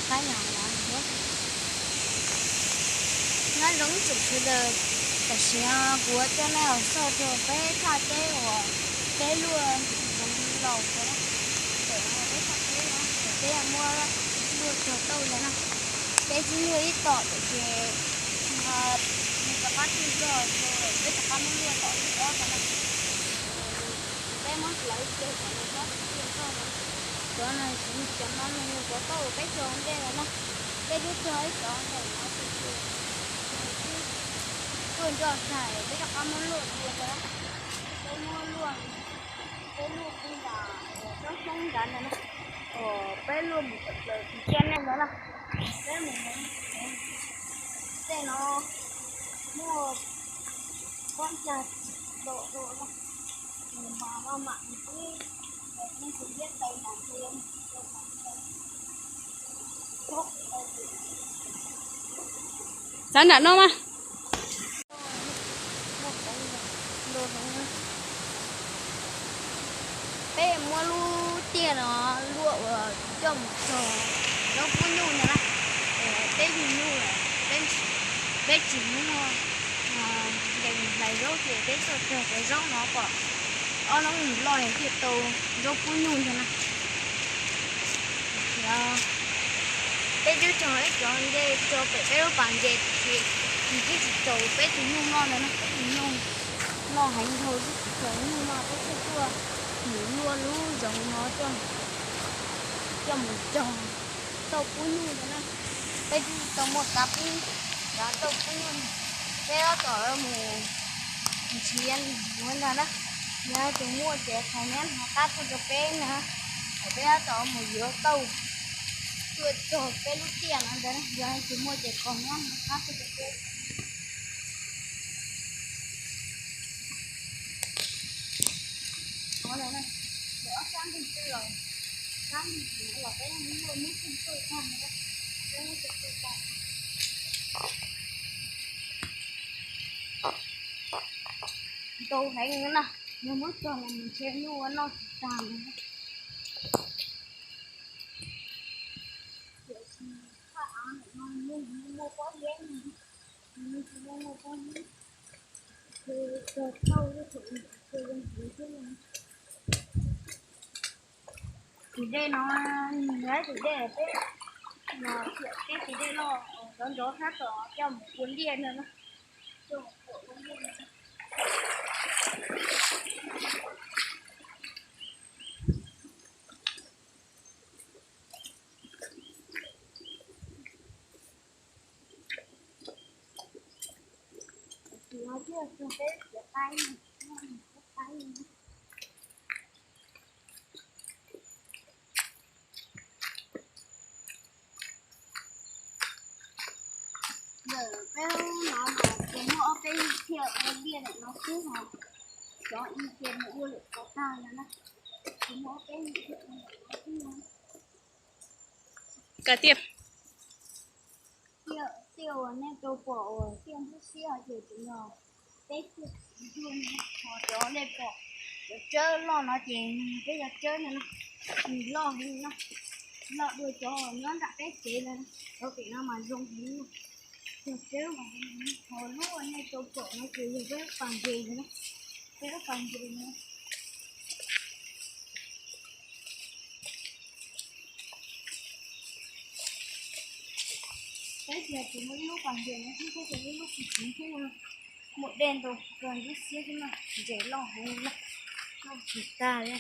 qaib no. Nyob zoo ib tsoom sawv daws, tam sim no kuv coj nej los xauj rau peb thaj teb uas peb luaj zoov laus ntawd na. Peb thaj teb no peb muab luaj cog tauj ntawd na. Peb tsis nyuaj ib tom tiam sis nws rov qab tsis nrog, peb rov qab muab luaj tom lub ob ntawd na. Peb muab hlawv kiag cov no, cov no, cov no nws yog cov tauj peb cog ntej ntawd na. Peb twb cog ib cov ntawm no, tuaj nrog tag peb rov qab muab luaj dua ntawd na. Peb muab luaj, peb luaj kiag nram tsob xyoob nrad ntawd na, peb luaj mus tawm plaws tim tiaj nej ntawd na. Peb mus, tej no muaj pob ntsa dua na, mas maj mam mus twb, mus tus liab taw mas ntsia. Txav nram no mas. Peb muab lub tiaj no luaj uas coj mus txog zaub pub nyuj ntag na. Peb yug nyuj lawm, peb tsis muaj nqe mus hlais zaub ces peb tuaj txog cov zaub no pom ob hnub mus loj thiaj tau zaub pub nyuj ntag na. Peb twb cog ib cov ntej tso pem peb lub pas ntses tiam sis nws twb tsis txaus peb tus nyuj noj ntag na, peb tus nyuj noj heev dhau twb tsis txaus nyuj noj, peb thiaj tuaj mus luaj lub zoov no coj mus cog tauj pub nyuj ntag na. Peb twb tsis tau muaj kav pub kav tauj pub nyuj, peb tab tom mus nrhiav mus ntag na. Yog tus muaj ces comment hauv qab tuaj rau peb na, peb tab tom mus yuav tauj tuaj cog peb lub tiaj no ntag na. Yog tus muaj ces comment hauv qab tuaj rau peb. Ntau heev na, yog muab cog los mus ntshe nyuj ua noj tsis tag li. Tiam sis thaj av ntawm no nws muaj pob zeb, nws tsis muaj pob zeb, cog tauj lub thaum nws tsis tau zoo heev thiab no. Tus dej no, nws yog ib tus dej peb, no, peb tus dej loj nrov nrov sab tom coj mus ua liaj ntag na. Coj mus ua liaj ntag. Tus no thiaj tug peb txiav qaib, qaib. Ntawm peb lub no mas tsuas muaj ob peb thiaj ua liaj ntawm no xwb os. Cov ib ces mus ua lawm tag no na. Tsuas muaj ob peb thiaj ua ntawm no xwb no. Tiaj, tiaj uas nej tau pom uas tiaj ntub xiab ces tseem yog peb tiaj txiv duaj no. Ho cov nej pom cov tsawb loj no ces peb cov tsawb no na, nws loj heev no, loj dua cov nyob nram peb tsev no. Cov pem no mas zoo heev no, cov tsawb mas zoo heev. Ho lub uas nej tau pom no ces yog peb lub pas ntses no na, peb lub pas ntses no. Peb tias tsis muaj ib lub pas ntses no xwb, peb tias ib lub pas ntses xwb no. Muaj dej ntau kawg ntub xiab xwb na, ntses loj heev na, loj tsis tag li.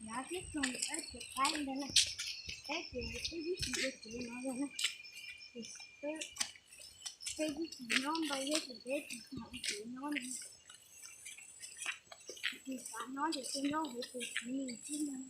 Yav tib tug peb txiav qaib ntawd na, peb ces peb ib tug ua tsev no yog na, peb ib tug nyob ntau thiab ces peb tsis kam ua tsev nyob li. Tsis xav nyob ces tuaj nyob hauv tus txiv xwb ntag.